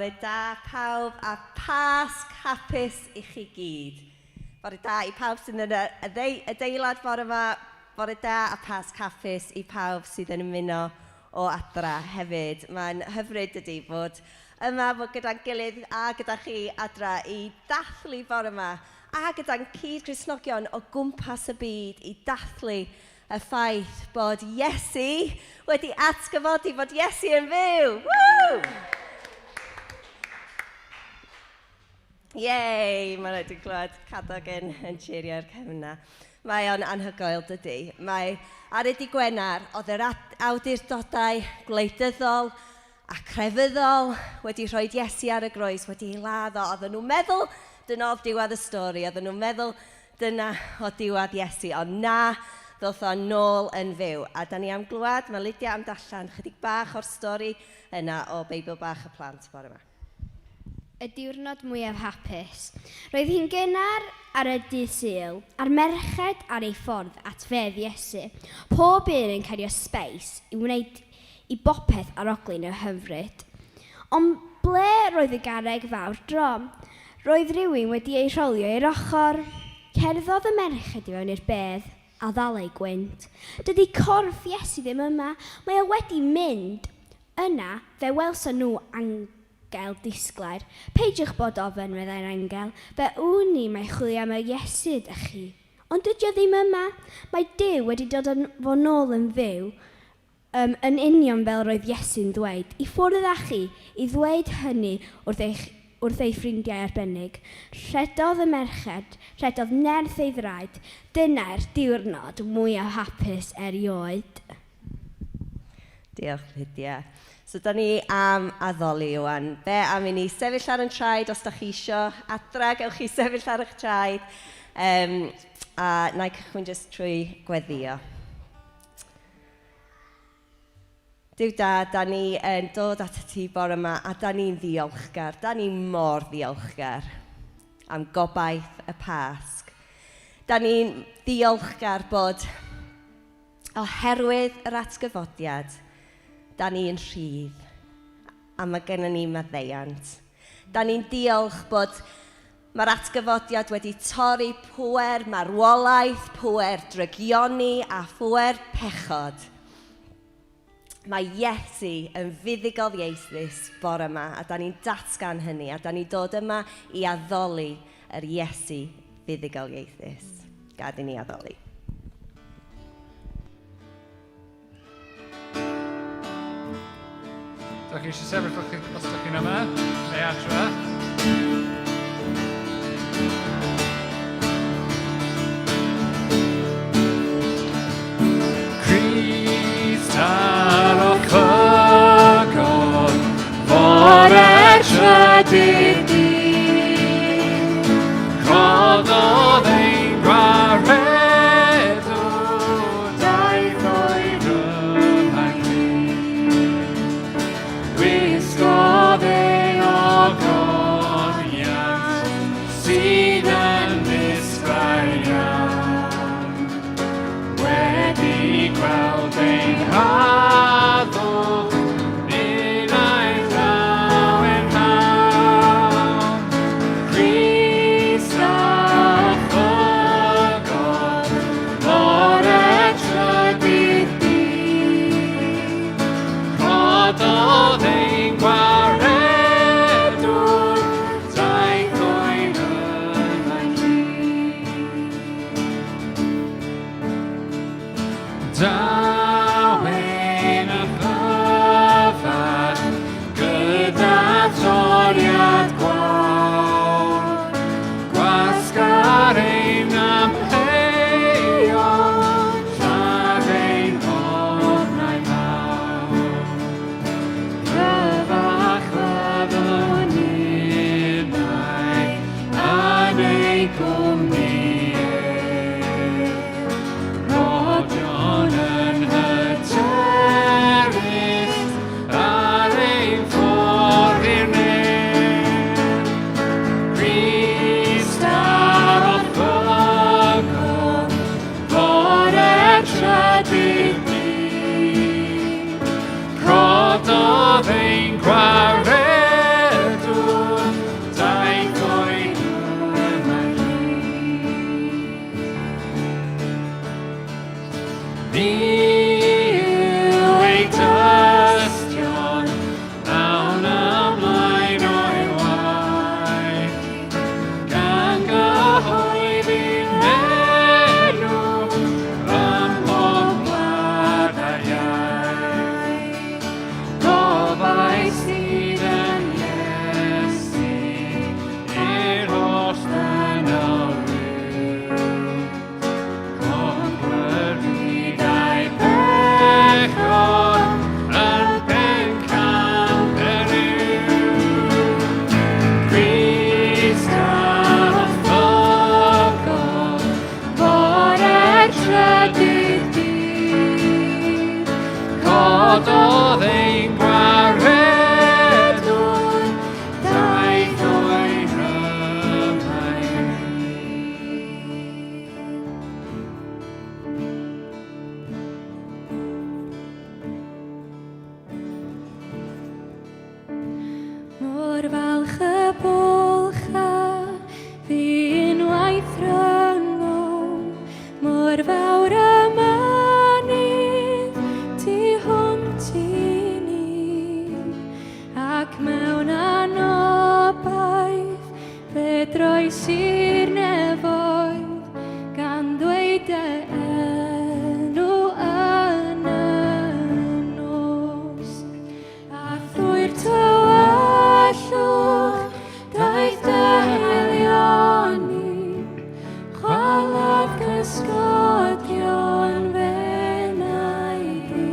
Bore da pawb a Pasg hapus i chi gyd. Bore da i pawb sydd yn y adeilad bore yma. Bore da a Pasg hapus i pawb sydd yn ymuno o adra hefyd. Mae'n hyfryd dydy bod yma, bod gyda'n gilydd a gyda chi adra i dathlu bore yma a gyda'n cyd-Gristnogion o gwmpas y byd i dathlu y ffaith bod Iesu wedi atgyfodi, bod Iesu yn fyw. Woo! Yay! Mae'n rhaid i glywed Cadog yn cheerio'r cefn 'na. Mae o'n anhygoel, dydy. Mae ar y dydd Gwener, oedd yr awdurdodau gwleidyddol a crefyddol wedi rhoi Iesu ar y groes, wedi ei ladd o. Oedden nhw'n meddwl dyna oedd diwedd y stori. Oedden nhw'n meddwl dyna oedd diwedd Iesu. Ond na, ddoth o nôl yn fyw. A da ni am glywed, mae Lydia am darllen chydig bach o'r stori yna o Beibl Bach y Plant bore yma. Y diwrnod mwyaf hapus. Roedd hi'n gynnar ar y dydd Sul, a'r merched ar eu ffordd at fedd Iesu, pob un yn cario sbeis i wneud i bopeth arogli'n hyfryd. Ond ble roedd y garreg fawr drom? Roedd rhywun wedi ei rholio i'r ochr. Cerddodd y merched i mewn i'r bedd, a ddal eu gwynt. Dydy corff Iesu ddim yma, mae o wedi mynd! Yna, fe welson nhw angel disglair. Peidiwch bod ofn, meddai'r angel, fe wn i mai chwilio am yr Iesu ydych chi. Ond dydy o ddim yma. Mae Duw wedi dod â fo nôl yn fyw, ym, yn union fel roedd Iesu'n ddweud. I ffwrdd â chi, i ddweud hynny wrth eich wrth ei ffrindiau arbennig. Rhedodd y merched, rhedodd nerth ei ddraed. Dyna'r diwrnod mwyaf hapus erioed. Diolch, Lydia. So, da ni am addoli wan. Be am i ni sefyll ar yn traed os da chi isio adra, gewch chi sefyll ar eich traed. A na i cychwyn jyst trwy gweddio. Duw da, da ni yn dod at y ti bore yma a da ni'n ddiolchgar. Da ni mor ddiolchgar am gobaith y Pasg. Da ni'n ddiolchgar bod oherwydd yr atgyfodiad, da ni'n rhydd a mae gennym ni maddeuant. Da ni'n diolch bod mae'r atgyfodiad wedi torri pŵer marwolaeth, pŵer drygioni a phŵer pechod. Mae Iesu yn fuddugol ieithus bore yma, a da ni'n datgan hynny, a da ni'n dod yma i addoli yr Iesu fuddugol ieithus. Gad i ni addoli. Da chi eisiau sefyll os da chi'n yma, neu adra. Crist ar ochygon, fore trydydd dydd, rhoddodd ein gwaredwr, daeth o'i rymau clir. Gwisgodd ei ogof. Dyfododd ein gwaredwr, daeth o'i rhyfau. Mor falch y bwlch a fu unwaith rhyngom, mor fawr y mynydd tu hwnt i ni, ac mewn anobaith fe droes i'r nefoedd, gan ddweud dy enw yn y nos. A thrwy'r tywyllwch daeth dy haelioni, chwalodd cysgodion fy enaid i.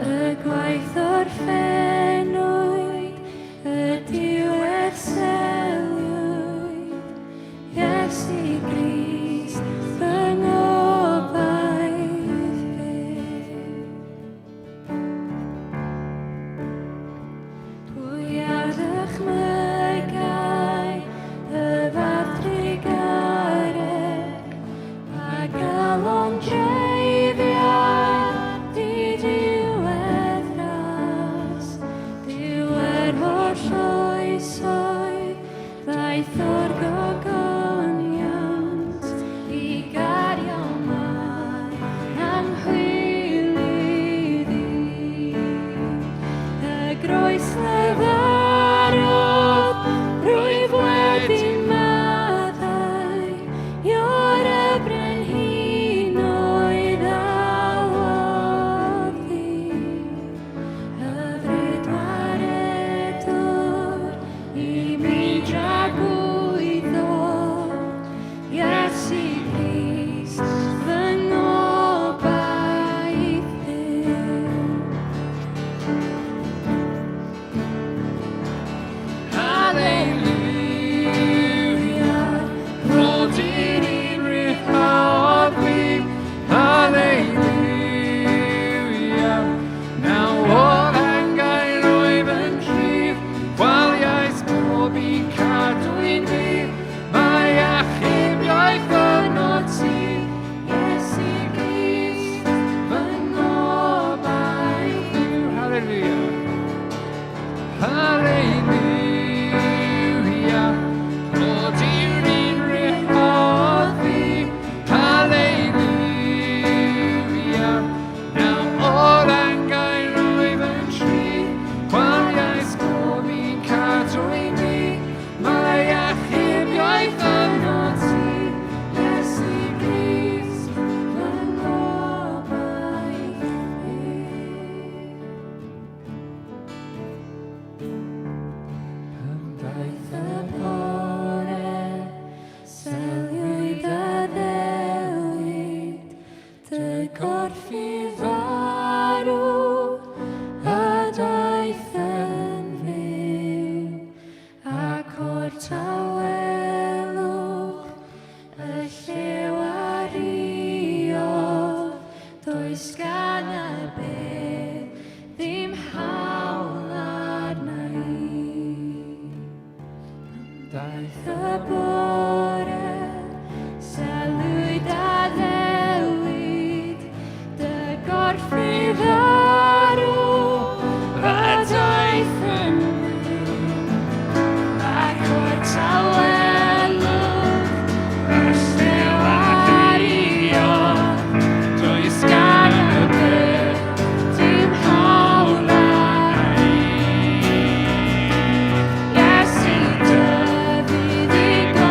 Y gwaith orffennwyd, y diwedd seliwyd, Iesu Grist fy ngobaith byth. Pwy a ddychmygai y fath drugaredd, pa galon dreiddiau di-diwedd ras, Duw yr holl oesoedd, ddaeth o'r gogoniant i gario mai anghwilydd i. Y groes lefarodd, rwyf wedi maddau, Ior y brenhinoedd alwodd fi. Hyfryd waredwr i mi dragwyddol, Iesu Grist fy ngobaith byw. Hallelujah, clod i'r un ryddhaodd fi. Hallelujah, nawr o'r angau rwyf yn rhydd, chwaliais pob un cadwyn fydd. Mae achubiaeth ynot ti, Iesu Grist, fy ngobaith yw. Hallelujah. Hallelujah, clod i'r un ryddhaodd fi. Hallelujah, nawr o'r angau rwyf yn rhydd, chwaliais pob un cadwyn fydd. Mae achubiaeth ynot ti, Iesu Grist, fy ngobaith byw. Pan ddaeth Y bore, seliwyd addewid, dy gorff i farw, a daeth yn fyw, ac o'r tawelwch, y llew a riodd, does gan y bedd ddim hawl arna i. Daeth Y bore, seliwyd addewid, dy gorff i farw, a daeth yn fyw, ac o'r tawelwch, y llew a riodd, does gan y bedd dim hawl arna i. Iesu, dy fuddugoliaeth,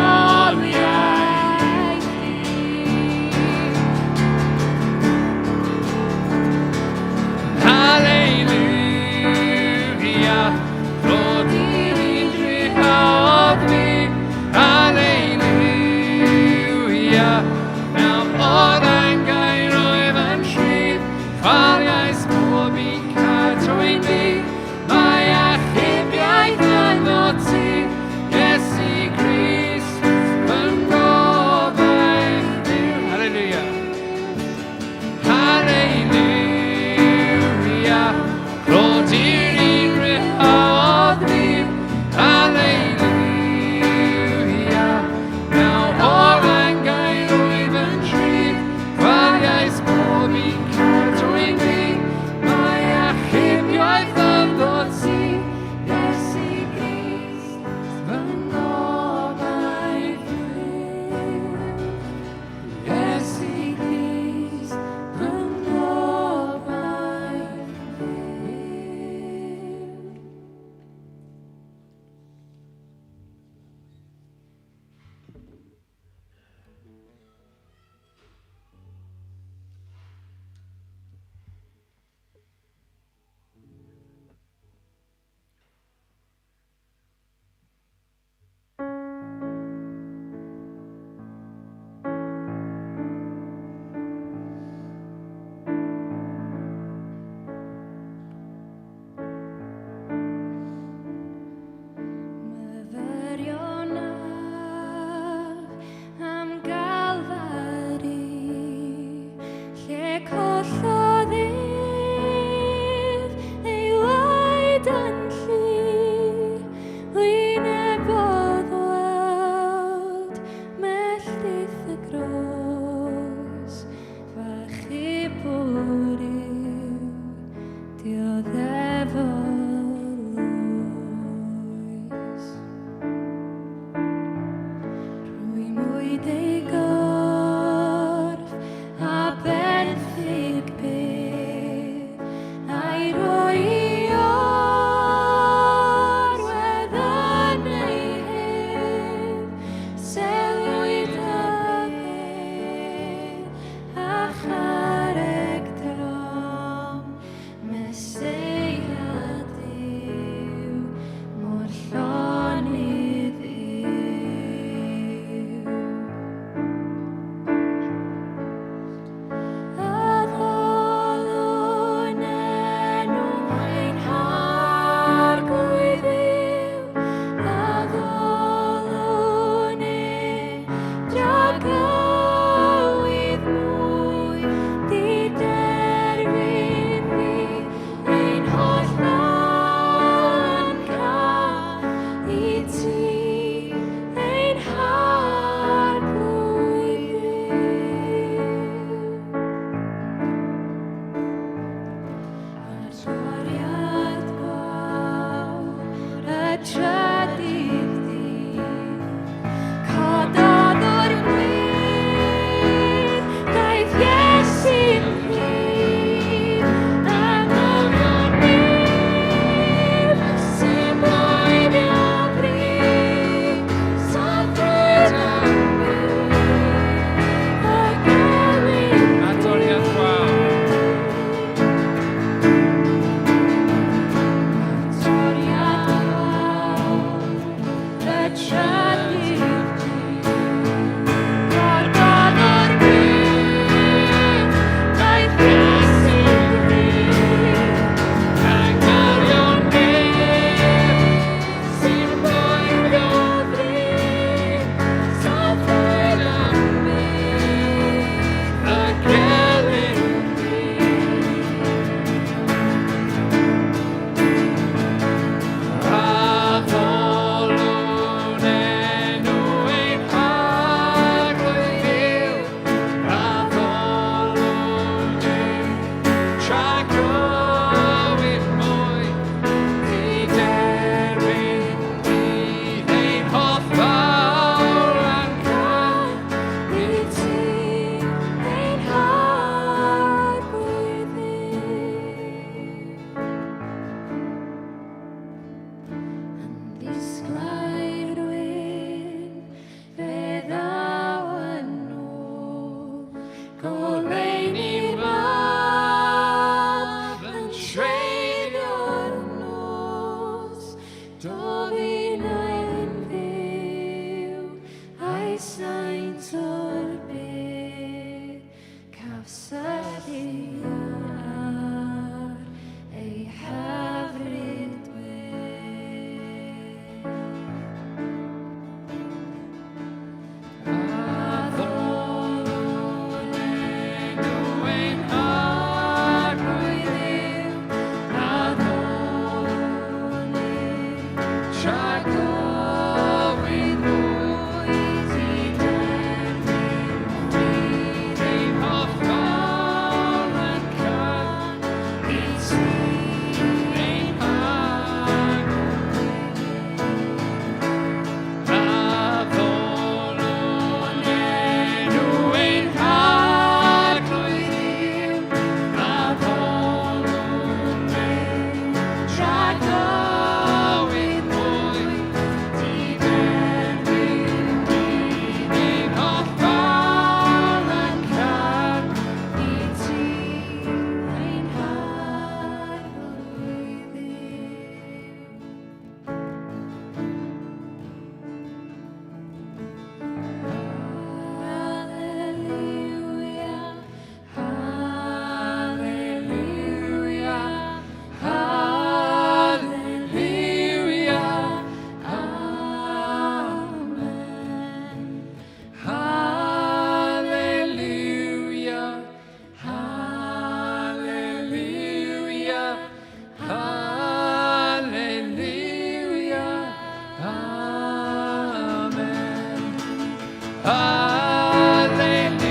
Hallelujah,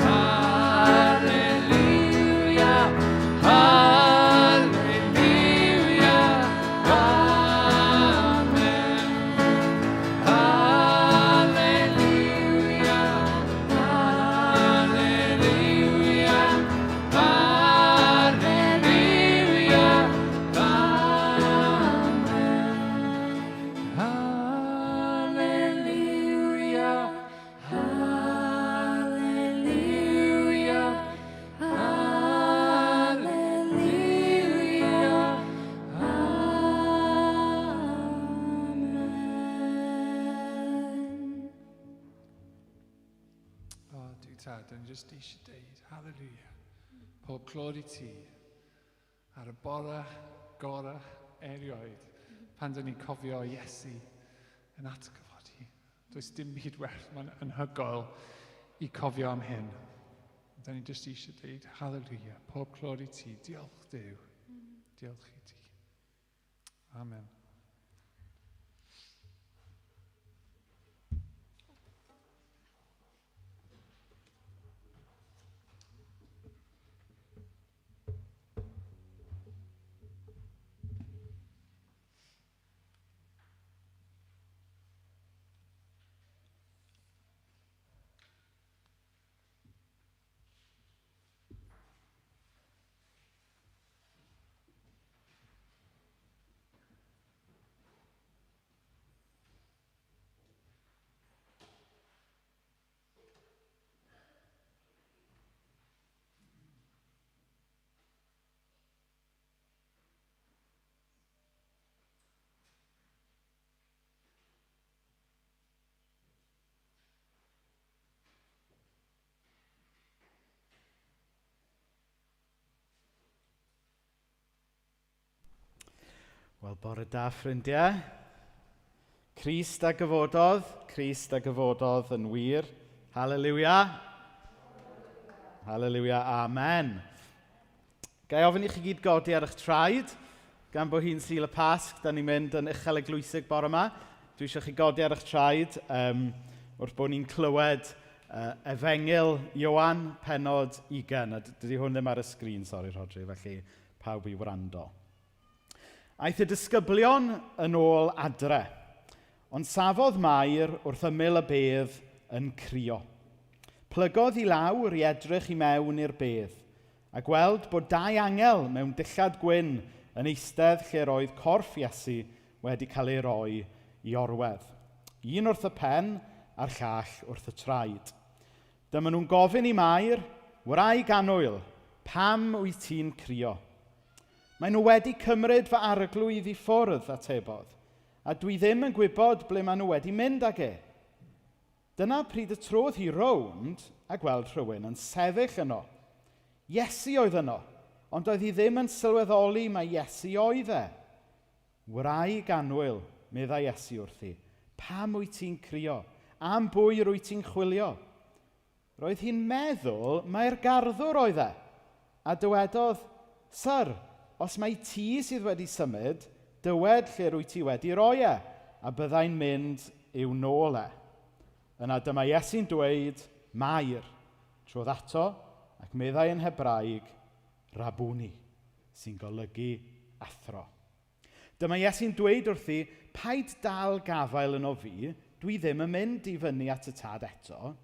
hallelujah, hallelujah, amen. Hallelujah, hallelujah, hallelujah, amen. Hallelujah, hallelujah, hallelujah, amen. O, Duw Tad, dyn ni jyst eisiau deud, hallelujah. Pob clod i ti ar y bore gorau erioed pan dyn ni'n cofio Iesu yn atgyfodi. Does dim byd werth, mae'n anhygoel i cofio am hyn. Dyn ni jyst eisiau deud, hallelujah, pob clod i ti. Diolch Duw. Diolch i ti. Amen. Wel, bore da, ffrindiau. Crist a gyfododd, Crist a gyfododd yn wir. Hallelujah. Hallelujah, amen. Ga i ofyn i chi gyd godi ar eich traed, gan bod hi'n Sul y Pasg, da ni'n mynd yn uchel eglwysig bore yma. Dwi eisiau chi godi ar eich traed wrth bod ni'n clywed Efengyl Ioan, pennod 20. A dydy hwn ddim ar y sgrin, sori Rhodri, felly pawb i wrando. Aeth y disgyblion yn ôl adre, ond safodd Mair wrth ymyl y bedd yn crio. Plygodd i lawr i edrych i mewn i'r bedd, a gweld bod dau angel mewn dillad gwyn yn eistedd lle roedd corff Iesu wedi cael ei roi i orwedd. Un wrth y pen a'r llall wrth y traed. Dyma nhw'n gofyn i Mair, wraig annwyl, pam wyt ti'n crio? Maen nhw wedi cymryd fy arglwydd i ffwrdd, atebodd, a dwi ddim yn gwybod ble maen nhw wedi mynd ag e. Dyna pryd y trodd hi rownd a gweld rhywun yn sefyll yno. Iesu oedd yno, ond oedd hi ddim yn sylweddoli mai Iesu oedd e. Wraig annwyl, meddai Iesu wrthi, pam wyt ti'n crio? Am bwy rwyt ti'n chwilio? Roedd hi'n meddwl mai'r garddwr oedd e, a dywedodd, Syr, os mai ti sydd wedi symud, dywed lle rwyt ti wedi roi e, a byddai'n mynd i'w nôl e. Yna dyma Iesu'n dweud, Mair, trodd ato, ac meddai yn Hebraeg, Rabwni, sy'n golygu athro. Dyma Iesu'n dweud wrthi, paid dal gafael yno fi, dwi ddim yn mynd i fyny at y tad eto,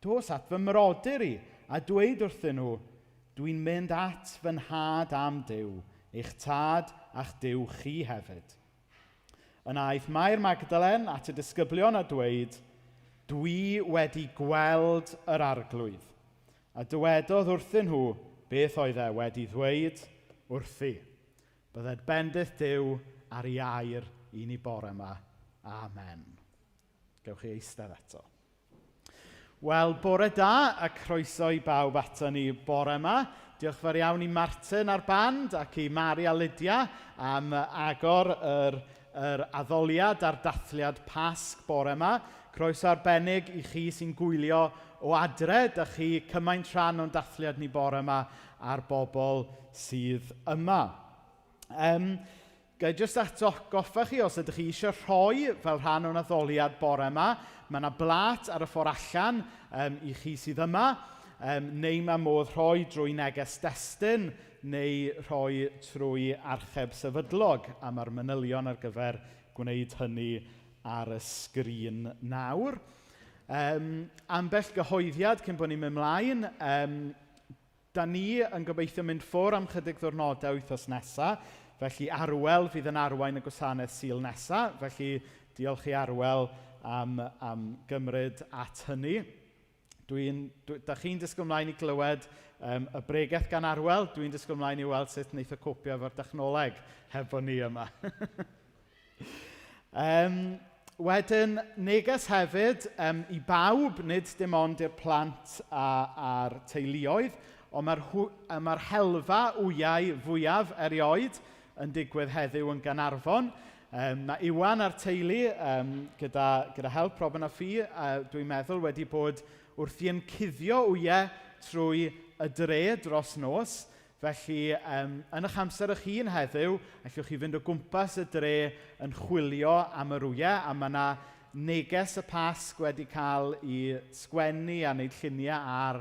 dos at fy mrodyr i, a dweud wrthyn nhw, dwi'n mynd at fy nhad am Duw, eich tad a'ch Duw chi hefyd. Yna aeth Mair Magdalen at y disgyblion a dweud, dwi wedi gweld yr arglwydd. A dywedodd wrthyn nhw beth oedd e wedi ddweud wrthi. Bydded bendith Duw ar ei air i ni bore yma. Amen. Gewch chi eistedd eto. Wel, bore da a croeso i bawb ato ni bore yma. Diolch fawr iawn i Martin a'r band ac i Mari a Lydia am agor yr addoliad a'r dathliad Pasg bore yma. Croeso arbennig i chi sy'n gwylio o adre. Dach chi cymaint rhan o'n dathliad ni bore yma a'r bobl sydd yma. Ga i jyst atgoffa chi, os ydych chi eisiau rhoi fel rhan o'n addoliad bore yma, mae yna blat ar y ffordd allan i chi sydd yma, neu mae modd rhoi drwy neges destun, neu rhoi trwy archeb sefydlog, a mae'r manylion ar gyfer gwneud hynny ar y sgrin nawr. Ambell gyhoeddiad cyn bod ni'n mynd mlaen. Da ni yn gobeithio mynd ffwr am chydig ddwrnodau wythnos nesa, felly Arwel fydd yn arwain y gwasanaeth Sul nesa, felly diolch i Arwel am gymryd at hynny. Da chi'n disgwyl mlaen i glywed y bregeth gan Arwel, dwi'n disgwyl mlaen i weld sut wneith o copio efo'r dechnoleg heb bod ni yma. Wedyn, neges hefyd i bawb, nid dim ond i'r plant a'r teuluoedd, ond mae'r helfa wyau fwyaf erioed yn digwydd heddiw yn Gaernarfon. Mae Iwan a'r teulu, gyda help Robin a Fi, dwi'n meddwl, wedi bod wrthi yn cuddio wyau trwy y dre dros nos. Felly, yn eich amser eich hun heddiw, allwch chi fynd o gwmpas y dre yn chwilio am yr wyau, a mae yna neges y Pasg wedi cael ei sgwennu a wneud lluniau ar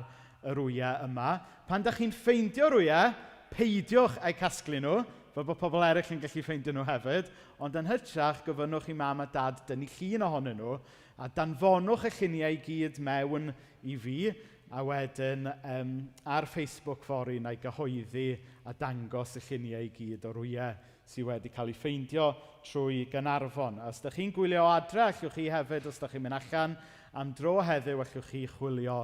yr wyau yma. Pan dach chi'n ffeindio'r wyau, peidiwch â'u casglu nhw, fel bod pobl eraill yn gallu ffeindio nhw hefyd, ond yn hytrach, gofynnwch i mam a dad dynnu llun ohonyn nhw, a danfonwch y lluniau i gyd mewn i fi, a wedyn ar Facebook fory wna i gyhoeddi a dangos y lluniau i gyd o'r wyau sydd wedi cael eu ffeindio trwy Gaernarfon. A os ydych chi'n gwylio o adre, allwch chi hefyd, os ydych chi'n mynd allan am dro heddiw, allwch chi chwilio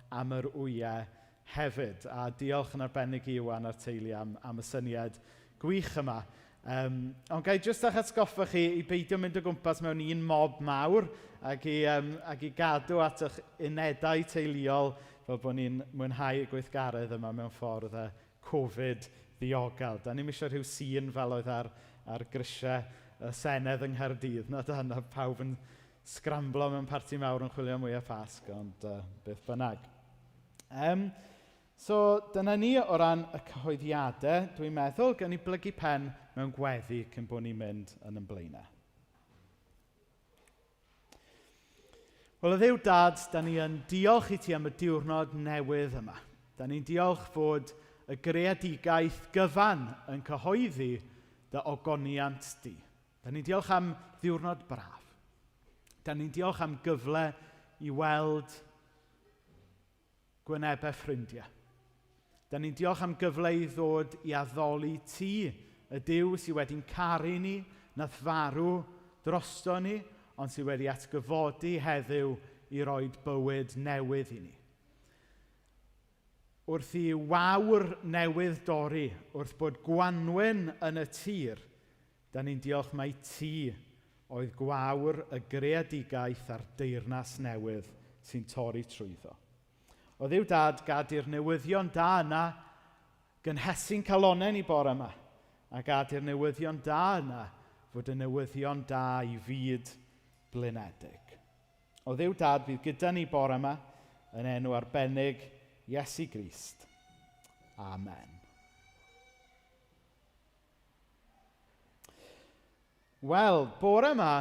am yr wyau hefyd. A diolch yn arbennig i Iwan a'r teulu am y syniad gwych yma. Ond ga i jyst eich atgoffa chi i beidio mynd o gwmpas mewn un mob mawr ac i gadw at eich unedau teuluol fel bod ni'n mwynhau y gweithgaredd yma mewn ffordd Covid ddiogel. Da ni'm eisiau rhyw sîn fel oedd ar grisiau y Senedd yng Nghaerdydd. Na da, na pawb yn sgramblo mewn parti mawr yn chwilio am wyau Pasg, ond beth bynnag. So, dyna ni o ran y cyhoeddiadau. Dwi'n meddwl, gawn ni blygu pen mewn gweddi cyn bod ni'n mynd yn ein blaenau. Wel, o Dduw Dad, da ni yn diolch i ti am y diwrnod newydd yma. Da ni'n diolch fod y greadigaeth gyfan yn cyhoeddi dy ogoniant di. Da ni'n diolch am ddiwrnod braf. Da ni'n diolch am gyfle i weld gwynebau ffrindiau. Da ni'n diolch am gyfle i ddod i addoli ti, y Duw sydd wedi'n caru ni, nath farw drosto ni, ond sydd wedi atgyfodi heddiw i roed bywyd newydd i ni. Wrth i wawr newydd dorri, wrth bod gwanwyn yn y tir, da ni'n diolch mai ti oedd gwawr y greadigaeth a'r deyrnas newydd sy'n torri trwyddo. O Dduw Dad, gad i'r newyddion da yna gynhesu'n calonnau ni bore yma, a gad i'r newyddion da yna fod y newyddion da i fyd blinedig. O Dduw Dad, fydd gyda ni bore yma yn enw arbennig Iesu Grist. Amen. Wel, bore yma,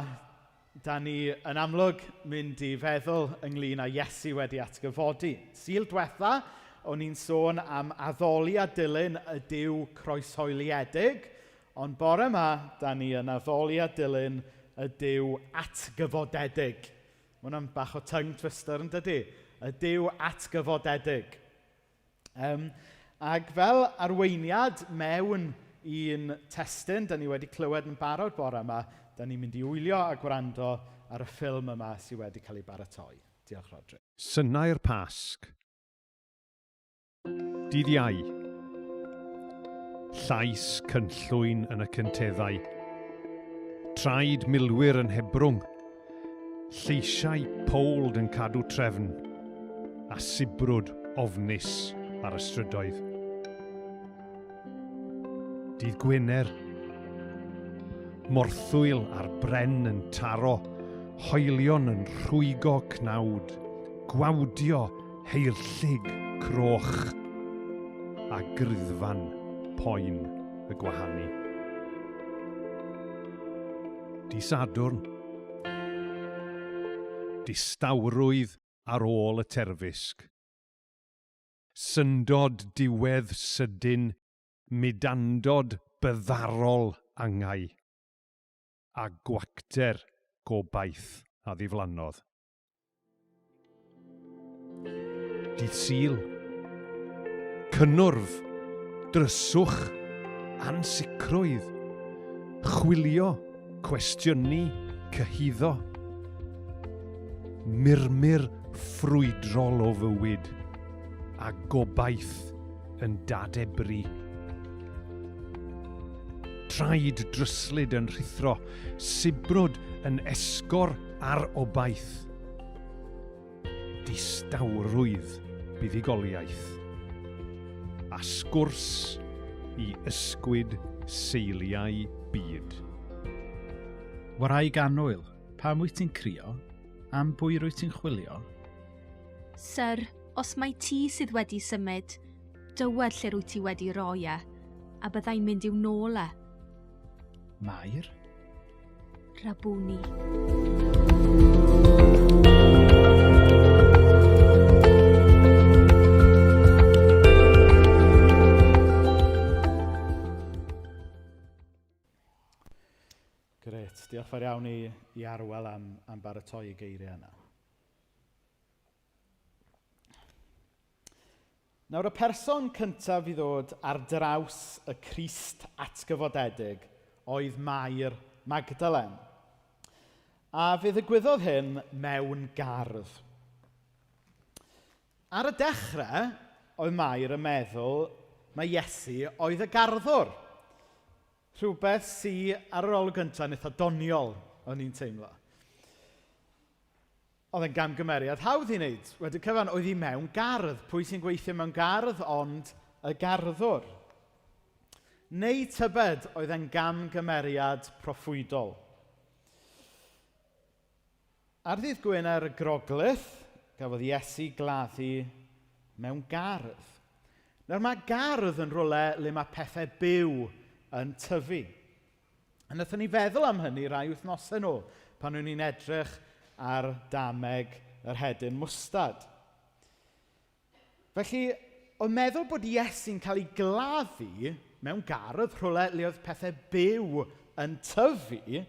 da ni yn amlwg mynd i feddwl ynglyn â Iesu wedi atgyfodi. Sul diwetha, o'n i'n sôn am addoli a dilyn y Duw croeshoeliedig, ond bore yma, da ni yn addoli a dilyn y Duw atgyfodedig. Mae hwnna'n bach o tongue twister yn dydy? Y Duw atgyfodedig. Ac fel arweiniad mewn un testun, da ni wedi clywed yn barod bore yma, da ni'n mynd i wylio a gwrando ar y ffilm yma sydd wedi cael ei baratoi. Diolch, Rodri. Synau'r Pasg. Dydd Iau. Llais cynllwyn yn y cynteddau. Traed milwyr yn hebrwng. Lleisiau powld yn cadw trefn. A sibrwd ofnus ar y strydoedd. Dydd Gwener. Morthwyl ar bren yn taro, hoelion yn rhwygo cnawd, gwawdio heirllig croch, a griddfan poen y gwahanu. Dy Sadwrn. Distawrwydd ar ôl y terfysg. Syndod diwedd sydyn, mudandod byddarol angau, a gwacter gobaith a ddiflannodd. Dydd Sul. Cynnwrf, dryswch, ansicrwydd, chwilio, cwestiynu, cyhuddo. Murmur ffrwydrol o fywyd, a gobaith yn dadebru. Traed dryslyd yn rhuthro, sibrwd yn esgor ar obaith. Distawrwydd buddugoliaeth. A sgwrs i ysgwyd seiliau byd. Wraig annwyl, pam wyt ti'n crio? Am bwy rwyt ti'n chwilio? Syr, os mai ti sydd wedi symud, dywed lle rwyt ti wedi roi e, a byddai'n mynd i'w nôl e. Mair? Rabuni. Gret, diolch fawr iawn i, i Arwel am, am baratoi y geiriau yna. Nawr, y person cyntaf i ddod ar draws y Crist atgyfodedig oedd Mair Magdalen. A fe ddigwyddodd hyn mewn gardd. Ar y dechrau, oedd Mair yn meddwl mae Iesu oedd y garddwr. Rhywbeth sy ar yr olwg gyntaf yn eitha doniol, o'n i'n teimlo. Oedd e'n gamgymeriad hawdd i wneud. Wedi cyfan, oedd hi mewn gardd. Pwy sy'n gweithio mewn gardd ond y garddwr? Neu tybed oedd e'n gamgymeriad proffwydol? Ar ddydd Gwener y Groglith, gafodd Iesu gladdu mewn gardd. Nawr mae gardd yn rhywle le mae pethau byw yn tyfu. A wnaethon ni feddwl am hynny rai wythnosau nôl, pan o'n i'n edrych ar dameg yr hedyn mwstad. Felly, oedd meddwl bod Iesu'n cael ei gladdu mewn gardd, rhywle le oedd pethau byw yn tyfu,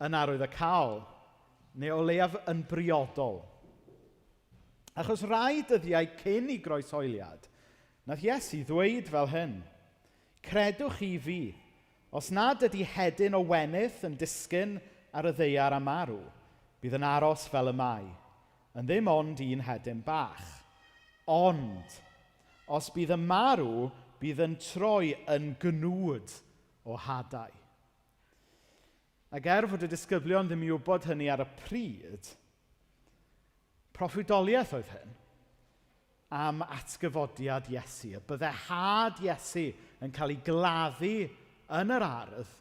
yn arwyddocaol, neu o leiaf yn briodol. Achos rai dyddiau cyn i groeshoeliad, nath Iesu ddweud fel hyn, Credwch chi fi, os nad ydy hedyn o wenith yn disgyn ar y ddaear a marw, bydd yn aros fel y mae, yn ddim ond un hedyn bach. Ond, os bydd yn marw, bydd yn troi yn gnwd o hadau. Ac er fod y disgyblion ddim i wybod hynny ar y pryd, proffwydoliaeth oedd hyn am atgyfodiad Iesu. Y bydde had Iesu yn cael ei gladdu yn yr ardd,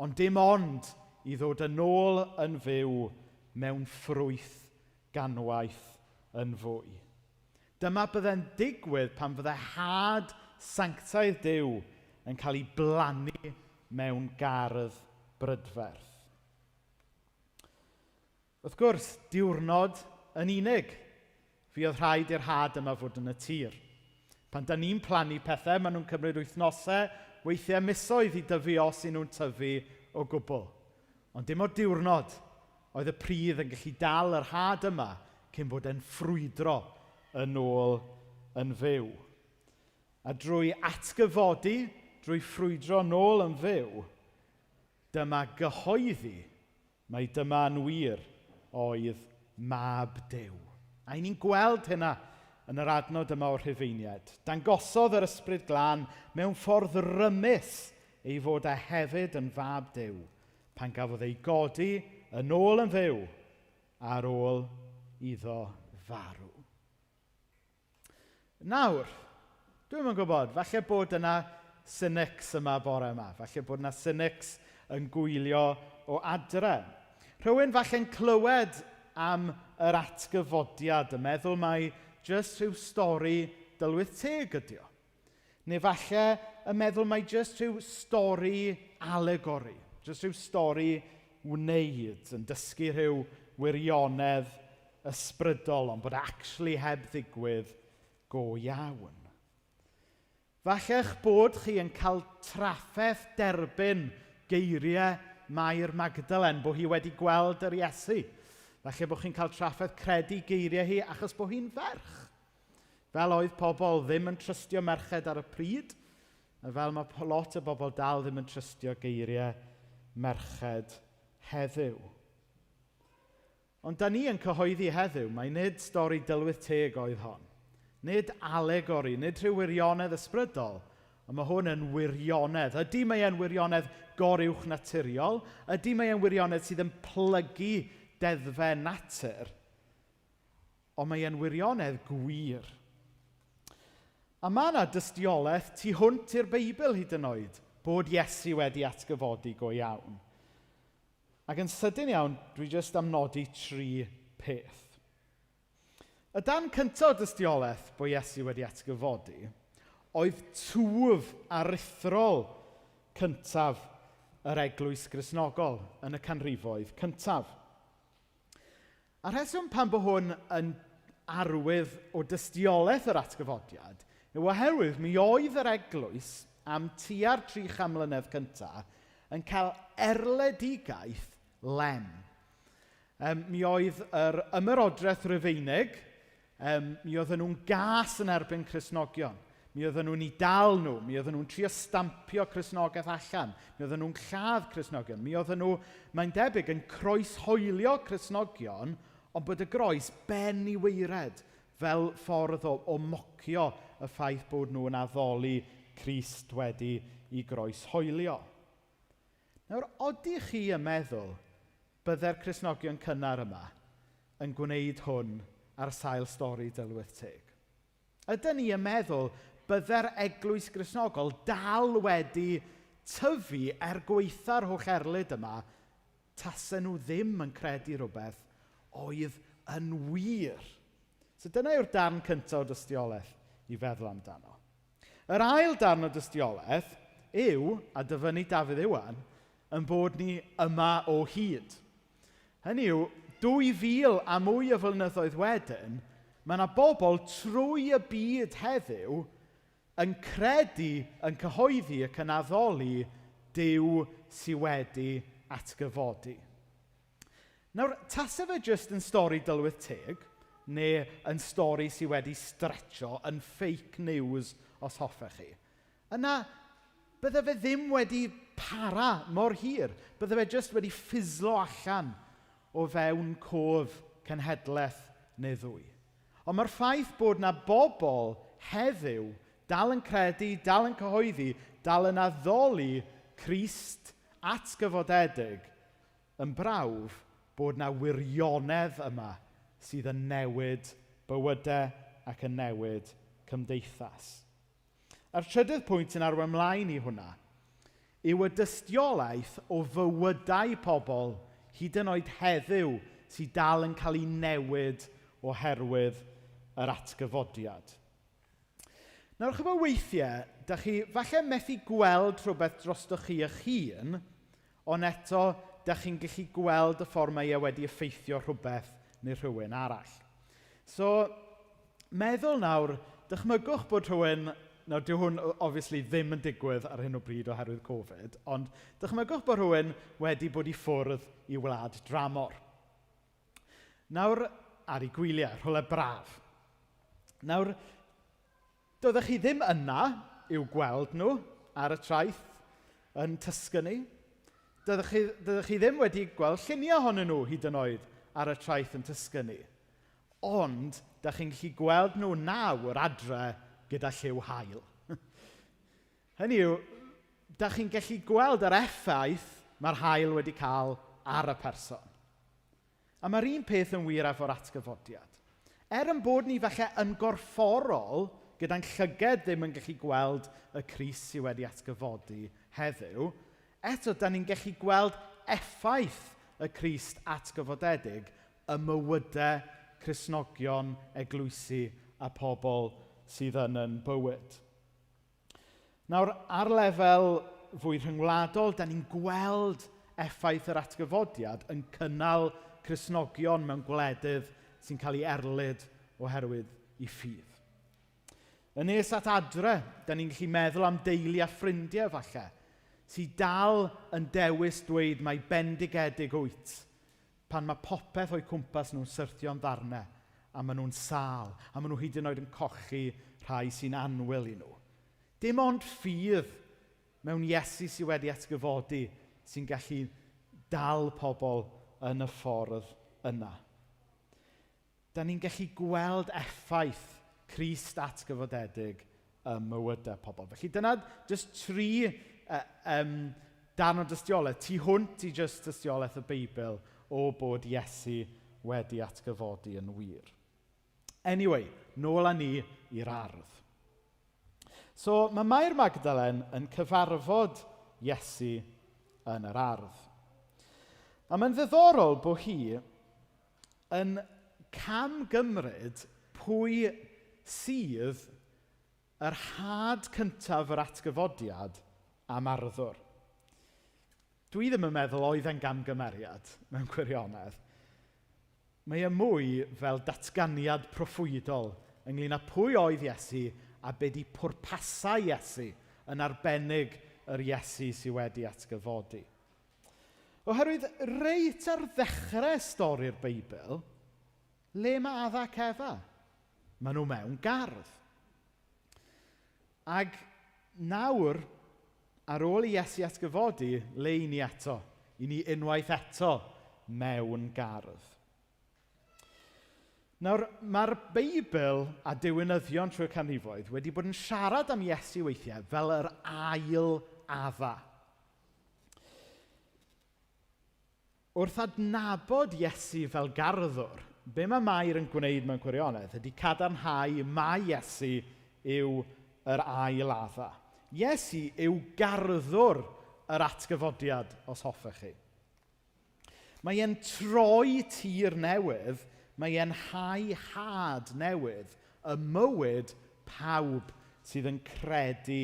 ond dim ond i ddod yn ôl yn fyw mewn ffrwyth ganwaith yn fwy. Dyma bydde'n digwydd pan fydde had sanctaidd Duw yn cael ei blannu mewn gardd brydferth. Wrth gwrs, diwrnod yn unig fuodd rhaid i'r had yma fod yn y tir. Pan da ni'n plannu pethau, maen nhw'n cymryd wythnosau, weithiau misoedd i dyfu os y'n nhw'n tyfu o gwbl. Ond dim o'r diwrnod oedd y pridd yn gallu dal yr had yma cyn bod e'n ffrwydro yn ôl yn fyw. A drwy atgyfodi, drwy ffrwydro nôl yn fyw, dyma gyhoeddi mai dyma yn wir oedd Mab Duw. A 'y ni'n gweld hynna yn yr adnod yma o'r Rhufeiniaid. Dangosodd yr Ysbryd Glân mewn ffordd rymus ei fod e hefyd yn Fab Duw pan gafodd ei godi yn ôl yn fyw ar ôl iddo farw. Nawr, dwi'm yn gwybod, falle bod yna cynics yma bore yma. Falle bod yna cynics yn gwylio o adre. Rhywun falle'n clywed am yr atgyfodiad yn meddwl mai jyst rhyw stori dylwyth teg ydi o. Neu falle yn meddwl mai jyst rhyw stori alegori, jyst rhyw stori wneud, yn dysgu rhyw wirionedd ysbrydol, ond bod actually heb ddigwydd go iawn. Falle eich bod chi yn cael trafferth derbyn geiriau Mair Magdalen, bod hi wedi gweld yr Iesu. Falle bod chi'n cael trafferth credu geiriau hi achos bod hi'n ferch. Fel oedd pobl ddim yn trystio merched ar y pryd, a fel mae lot o bobl dal ddim yn trystio geiriau merched heddiw. Ond da ni yn cyhoeddi heddiw, mae nid stori dylwyth teg oedd hon. Nid alegori, nid rhyw wirionedd ysbrydol, ond mae hwn yn wirionedd. Ydy mae e'n wirionedd goruwch naturiol? Ydy mae e'n wirionedd sydd yn plygu deddfau natur? Ond mae e'n wirionedd gwir. A mae yna dystiolaeth tu hwnt i'r Beibl hyd yn oed bod Iesu wedi atgyfodi go iawn. Ac yn sydyn iawn, dwi jyst am nodi tri peth. Y dan cyntaf o dystiolaeth bod Iesu wedi atgyfodi oedd twf aruthrol cyntaf yr eglwys Gristnogol yn y canrifoedd cyntaf. A rheswm pam bod hwn yn arwydd o dystiolaeth yr atgyfodiad yw oherwydd mi oedd yr eglwys am tua'r 300 mlynedd cyntaf yn cael erledigaeth lem. Mi oedd yr ymerodraeth Rufeinig, mi oedden nhw'n gas yn erbyn Cristnogion. Mi oedden nhw'n eu dal nhw, mi oedden nhw'n trio stampio Cristnogaeth allan, mi oedden nhw'n lladd Cristnogion, mi oedden nhw, mae'n debyg, yn croeshoelio Cristnogion, ond bod y groes ben i waered fel ffordd o mocio y ffaith bod nhw'n addoli Crist wedi i groeshoelio. Nawr, odych chi yn meddwl bydde'r Cristnogion cynnar yma yn gwneud hwn ar sail stori dylwyth teg? Ydyn ni yn meddwl bydde'r eglwys Gristnogol dal wedi tyfu er gwaetha'r holl erlid yma, tasen nhw ddim yn credu rhywbeth oedd yn wir? So dyna yw'r darn cyntaf o dystiolaeth i feddwl amdano. Yr ail darn o dystiolaeth yw, a dyfynnu Dafydd Iwan, yn bod ni yma o hyd. Hynny yw, 2000 a mwy o flynyddoedd wedyn, mae yna bobl trwy y byd heddiw yn credu, yn cyhoeddi ac yn addoli Duw sydd wedi atgyfodi. Nawr, tase fe jyst yn stori dylwyth teg, neu yn stori sydd wedi stretcho, yn fake news os hoffech chi, yna bydde fe ddim wedi para mor hir. Bydde fe jyst wedi ffislo allan o fewn cof cenhedlaeth neu ddwy. Ond mae'r ffaith bod na bobl heddiw dal yn credu, dal yn cyhoeddi, dal yn addoli Crist atgyfodedig yn brawf bod na wirionedd yma sydd yn newid bywydau ac yn newid cymdeithas. A'r trydydd pwynt yn arwain ymlaen i hwnna yw y dystiolaeth o fywydau pobl hyd yn oed heddiw sydd dal yn cael ei newid oherwydd yr atgyfodiad. Nawr, chybod weithiau, da chi falle methu gweld rhywbeth drostoch chi eich hun, ond eto, da chi'n gallu gweld y ffordd mae e wedi effeithio rhywbeth neu rhywun arall. So, meddwl nawr, dychmygwch bod rhywun, nawr dyw hwn obviously ddim yn digwydd ar hyn o bryd oherwydd Covid, ond dychmygwch bod rhywun wedi bod i ffwrdd i wlad dramor. Nawr, ar ei gwyliau, rhywle braf. Nawr, doeddech chi ddim yna i'w gweld nhw ar y traeth yn Tuscany. Doeddech chi ddim wedi gweld lluniau ohonyn nhw hyd yn oed ar y traeth yn Tuscany. Ond, da chi'n gallu gweld nhw nawr adre gyda lliw haul. Hynny yw, da chi'n gallu gweld yr effaith mae'r haul wedi cael ar y person. A mae'r un peth yn wir efo'r atgyfodiad. Er yn bod ni falle yn gorfforol, gyda'n llyged ddim yn gallu gweld y Crist sydd wedi atgyfodi heddiw, eto da ni'n gallu gweld effaith y Crist atgyfodedig y mywydau Cristnogion, eglwysi a pobl sydd yn yn bywyd. Nawr, ar lefel fwy rhyngwladol, da ni'n gweld effaith yr atgyfodiad yn cynnal Cristnogion mewn gwledydd sy'n cael ei erlid oherwydd i ffydd. Yn nes at adre, da ni'n gallu meddwl am deulu a ffrindiau falle, sydd dal yn dewis dweud mai bendigedig wyt, pan mae popeth o'u cwmpas nhw'n syrthio'n ddarnau, a maen nhw'n sâl, a maen nhw hyd yn oed yn cochi rhai sy'n annwyl i nhw. Dim ond ffydd mewn Iesu sydd wedi atgyfodi sy'n gallu dal pobl yn y ffordd yna. Da ni'n gallu gweld effaith Crist atgyfodedig ym mywydau pobl. Felly dyna jyst tri um, darn o dystiolaeth, tu hwnt i jyst tystiolaeth y Beibl o bod Iesu wedi atgyfodi yn wir. Anyway, nôl â ni i'r ardd. So mae Mair Magdalen yn cyfarfod Iesu yn yr ardd. A mae'n ddiddorol bod hi yn camgymryd pwy sydd yr had cyntaf yr atgyfodiad am arddwr. Dwi ddim yn meddwl oedd e'n gamgymeriad mewn gwirionedd. Mae e mwy fel datganiad proffwydol ynglyn â pwy oedd Iesu a be di pwrpasau Iesu, yn arbennig yr Iesu sydd wedi atgyfodi. Oherwydd reit ar ddechrau stori'r Beibl, le mae Adda ac Efa? Maen nhw mewn gardd. Ac nawr, ar ôl i Iesu atgyfodi, le i ni eto? I ni unwaith eto mewn gardd. Nawr, mae'r Beibl a diwinyddion trwy'r canrifoedd wedi bod yn siarad am Iesu weithiau fel yr ail Adda. Wrth adnabod Iesu fel garddwr, be mae Mair yn gwneud mewn gwirionedd ydy cadarnhau mai Iesu yw yr ail Adda. Iesu yw garddwr yr atgyfodiad, os hoffech chi. Mae e'n troi tir newydd, mae e'n hau had newydd y mywyd pawb sydd yn credu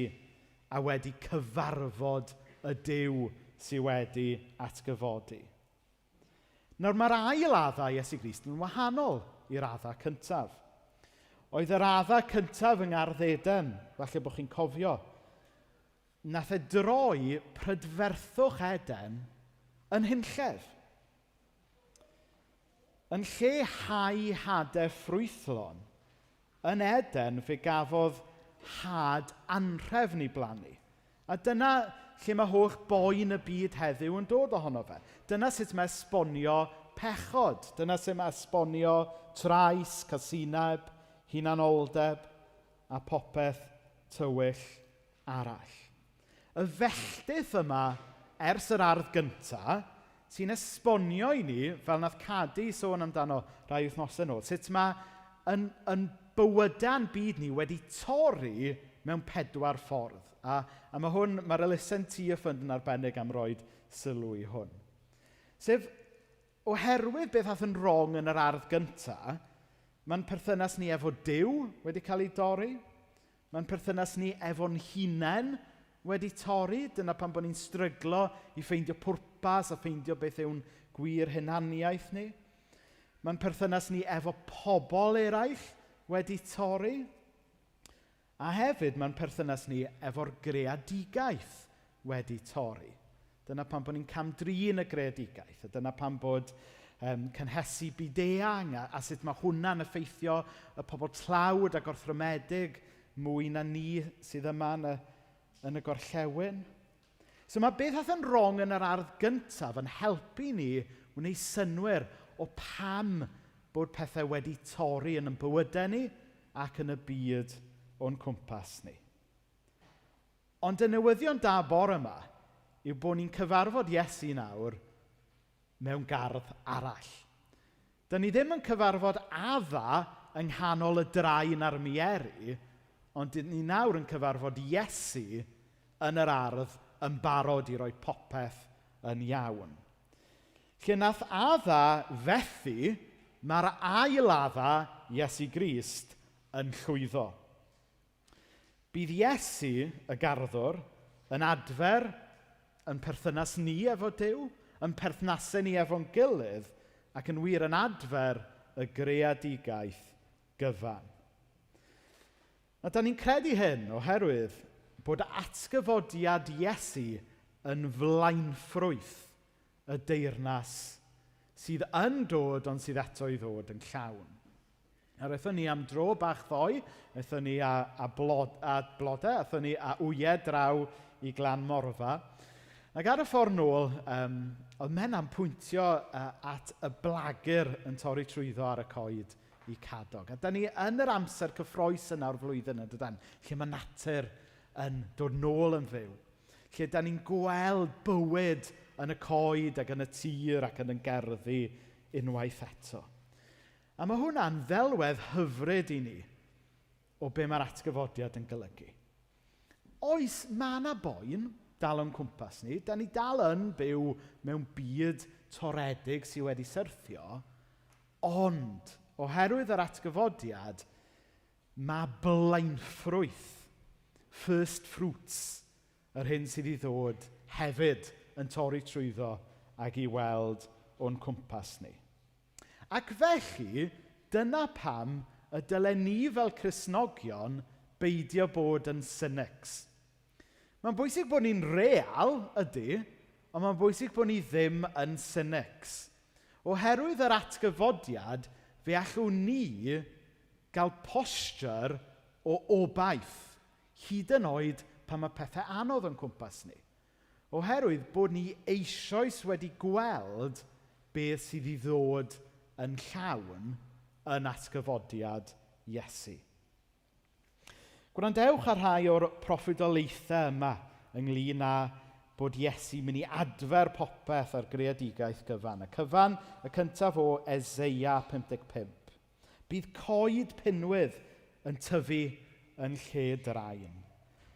a wedi cyfarfod y Duw sydd wedi atgyfodi. Nawr mae'r ail adda Iesu Grist yn wahanol i'r adda cyntaf. Oedd yr adda cyntaf yng Ngardd Eden, falle bod chi'n cofio, nath e droi prydferthwch Eden yn hunllef. Yn lle hau hadau ffrwythlon, yn Eden fe gafodd had anhrefn i blannu. A dyna lle mae holl boen y byd heddiw yn dod ohono fe. Dyna sut mae esbonio pechod. Dyna sut mae esbonio trais, casineb, hunanoldeb a popeth tywyll arall. Y felltith yma ers yr ardd gynta sy'n esbonio i ni, fel nath Cadi sôn amdano rai wythnosau nôl, sut mae yn, yn bywydau'n byd ni wedi torri mewn pedwar ffordd. A, a mae hwn, mae'r elusen Tea Fund yn arbennig am roed sylw i hwn. Sef, oherwydd beth ath yn wrong yn yr ardd gynta, mae'n perthynas ni efo Duw wedi cael ei dorri. Mae'n perthynas ni efo'n hunain wedi torri. Dyna pam bod ni'n stryglo i ffeindio pwrpas a ffeindio beth yw'n gwir hunaniaeth ni. Mae'n perthynas ni efo pobl eraill wedi torri. A hefyd mae'n perthynas ni efo'r greadigaeth wedi torri. Dyna pam bod ni'n camdrin y greadigaeth, a dyna pam bod um, cynhesu byd-eang a, a sut mae hwnna'n effeithio y pobl tlawd a gorthrymedig mwy na ni sydd yma yn y, yn y gorllewin. So mae beth ath yn wrong yn yr ardd gyntaf yn helpu ni wneud synnwyr o pam bod pethau wedi torri yn ein bywydau ni ac yn y byd o'n cwmpas ni. Ond y newyddion da bore yma yw bod ni'n cyfarfod Iesu nawr mewn gardd arall. Dyn ni ddim yn cyfarfod Adda yng nghanol y draen a'r mieri, ond dyn ni nawr yn cyfarfod Iesu yn yr ardd yn barod i roi popeth yn iawn. Lle nath Adda fethu, mae'r ail Adda, Iesu Grist, yn llwyddo. Bydd Iesu, y garddwr, yn adfer yn perthynas ni efo Duw. yn perthnasau ni efo'n gilydd ac yn wir yn adfer y greadigaeth gyfan. A da ni'n credu hyn oherwydd bod atgyfodiad Iesu yn flaenffrwyth y deyrnas sydd yn dod ond sydd eto i ddod yn llawn. A aethon ni am dro bach ddoe, aethon ni a, a, blod, a blodau, aethon ni a wyau draw i Glan Morfa. Ac ar y ffordd nôl, um, oedd Menna'n pwyntio uh, at y blagur yn torri trwyddo ar y coed i Cadog. A da ni yn yr amser cyffroes yna o'r flwyddyn yn dydan, lle mae natur yn dod nôl yn fyw. Lle da ni'n gweld bywyd yn y coed ac yn y tir ac yn y gerddi unwaith eto. A mae hwnna'n ddelwedd hyfryd i ni o be mae'r atgyfodiad yn golygu. Oes, mae yna boen dal o'n cwmpas ni. Da ni dal yn byw mewn byd toredig sydd wedi syrthio, ond oherwydd yr atgyfodiad, mae blaenffrwyth, first fruits, yr hyn sydd i ddod hefyd yn torri trwyddo ac i weld o'n cwmpas ni. Ac felly, dyna pam y dylen ni fel Cristnogion beidio bod yn cynics. Mae'n bwysig bod ni'n real, ydy, ond mae'n bwysig bod ni ddim yn cynics. Oherwydd yr atgyfodiad, fe allwn ni gael posture o obaith, hyd yn oed pan mae pethau anodd o'n cwmpas ni. Oherwydd bod ni eisoes wedi gweld beth sydd i ddod yn llawn yn atgyfodiad Iesu. Gwrandewch ar rhai o'r proffwydoliaethau yma ynglyn â bod Iesu mynd i adfer popeth ar greadigaeth gyfan. Y cyfan, y cyntaf o Eseia 55. Bydd coed pinwydd yn tyfu yn lle drain,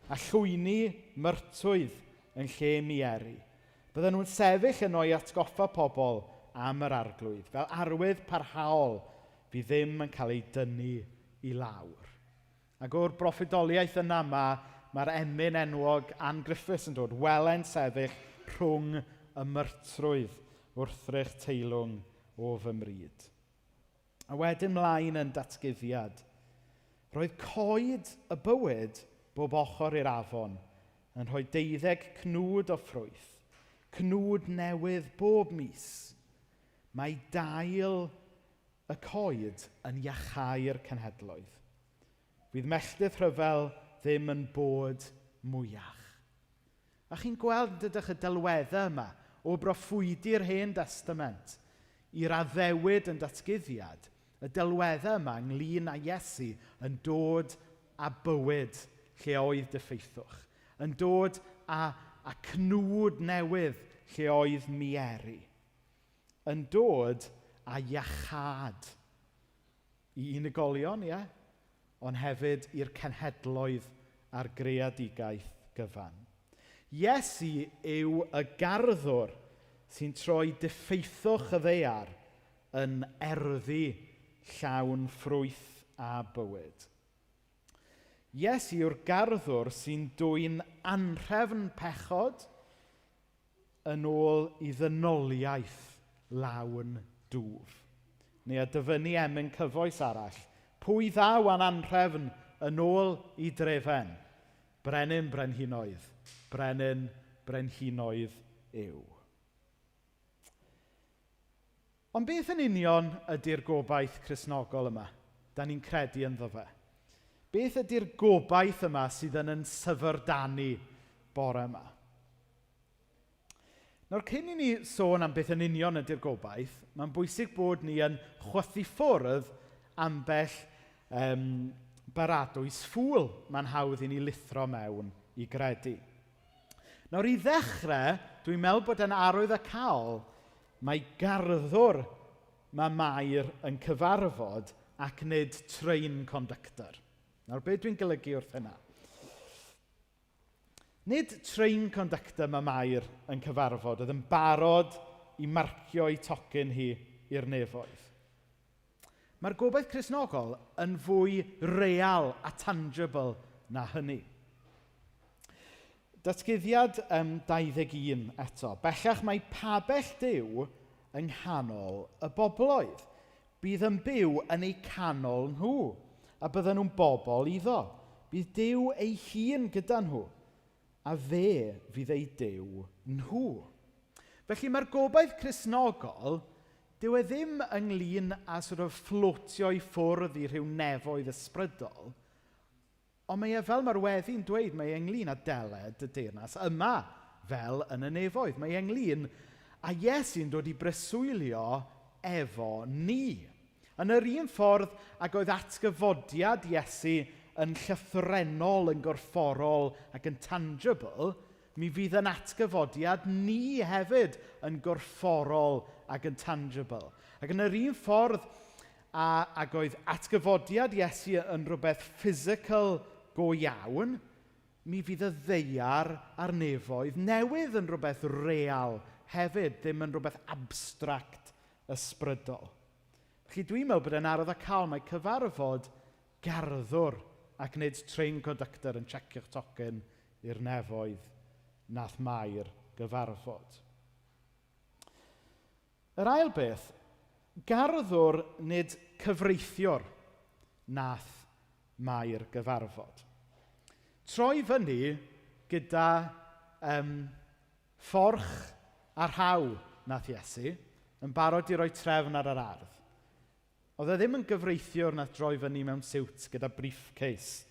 a llwyni myrtwydd yn lle mieri. Bydden nhw'n sefyll yno i atgoffa pobl am yr arglwydd, fel arwydd parhaol fydd ddim yn cael ei dynnu i lawr. Ac o'r broffwydoliaeth yna mae'r ma emyn enwog Ann Griffiths yn dod, wele'n sefyll rhwng y myrtrwydd wrthrych teilwng o fy mryd. A wedyn mlaen yn datguddiad. Roedd coed y bywyd bob ochr i'r afon yn rhoi deuddeg cnwd o ffrwyth, cnwd newydd bob mis. Mae dail y coed yn iachau'r cenhedloedd. Fydd melltith rhyfel ddim yn bod mwyach. A chi'n gweld dydych y delweddau yma o broffwydi'r Hen Testament i'r addewid yn datguddiad, y delweddau yma ynglyn â Iesu yn dod â bywyd lle oedd diffeithwch, yn dod â, â cnwd newydd lle oedd mieri, yn dod â iachâd i unigolion, ie, ond hefyd i'r cenhedloedd a'r greadigaeth gyfan. Iesu yw y garddwr sy'n troi diffeithwch y ddaear yn erddi llawn ffrwyth a bywyd. Iesu yw'r garddwr sy'n dwyn anrhefn pechod yn ôl i ddynoliaeth lawn dwf. Neu a dyfynnu emyn cyfoes arall. Pwy ddaw a'n anrhefn yn ôl i drefen? Brenin brenhinoedd. Brenin brenhinoedd yw. Ond beth yn union ydy'r gobaith Cristnogol yma? Da ni'n credu ynddo fe. Beth ydy'r gobaith yma sydd yn yn syfrdanu bore yma? Nawr, cyn i ni sôn am beth yn union ydy'r gobaith, mae'n bwysig bod ni yn chwythu ffwrdd ambell um, baradwys ffŵl mae'n hawdd i ni lithro mewn i gredu. Nawr, i ddechrau, dwi'n meddwl bod e'n arwyddocaol mae garddwr mae Mair yn cyfarfod ac nid train conductor. Nawr, be dwi'n golygu wrth hynna? Nid train conductor mae Mair yn cyfarfod, oedd yn barod i marcio ei tocyn hi i'r nefoedd. Mae'r gobaith Cristnogol yn fwy real a tangible na hynny. Datguddiad um, 21 eto. Bellach mae pabell Duw yng nghanol y bobloedd. Bydd yn byw yn eu canol nhw, a bydden nhw'n bobl iddo. Bydd Duw ei hun gyda nhw, a fe fydd eu Duw nhw. Felly mae'r gobaith Cristnogol, dyw e ddim ynglyn â sort of fflotio i ffwrdd i rhyw nefoedd ysbrydol, ond mae e fel mae'r weddi'n dweud, mae e ynglyn â deled y deyrnas yma, fel yn y nefoedd. Mae e ynglyn â Iesu'n dod i breswylio efo ni. Yn yr un ffordd ag oedd atgyfodiad Iesu yn llythrennol, yn gorfforol ac yn tangible, mi fydd yn atgyfodiad ni hefyd yn gorfforol ac yn tangible. Ac yn yr un ffordd a, ag oedd atgyfodiad Iesu yn rhywbeth physical go iawn, mi fydd y ddaear a'r nefoedd newydd yn rhywbeth real hefyd, ddim yn rhywbeth abstract ysbrydol. Felly dwi'n meddwl bod e'n arwyddocaol mae cyfarfod garddwr ac nid train conductor yn checio'ch tocyn i'r nefoedd nath Mair gyfarfod. Yr ail beth, garddwr nid cyfreithiwr nath Mair gyfarfod. Troi fyny gyda um, fforch a rhaw nath Iesu, yn barod i roi trefn ar yr ardd. Oedd e ddim yn gyfreithiwr nath droi fyny mewn siwt gyda briefcase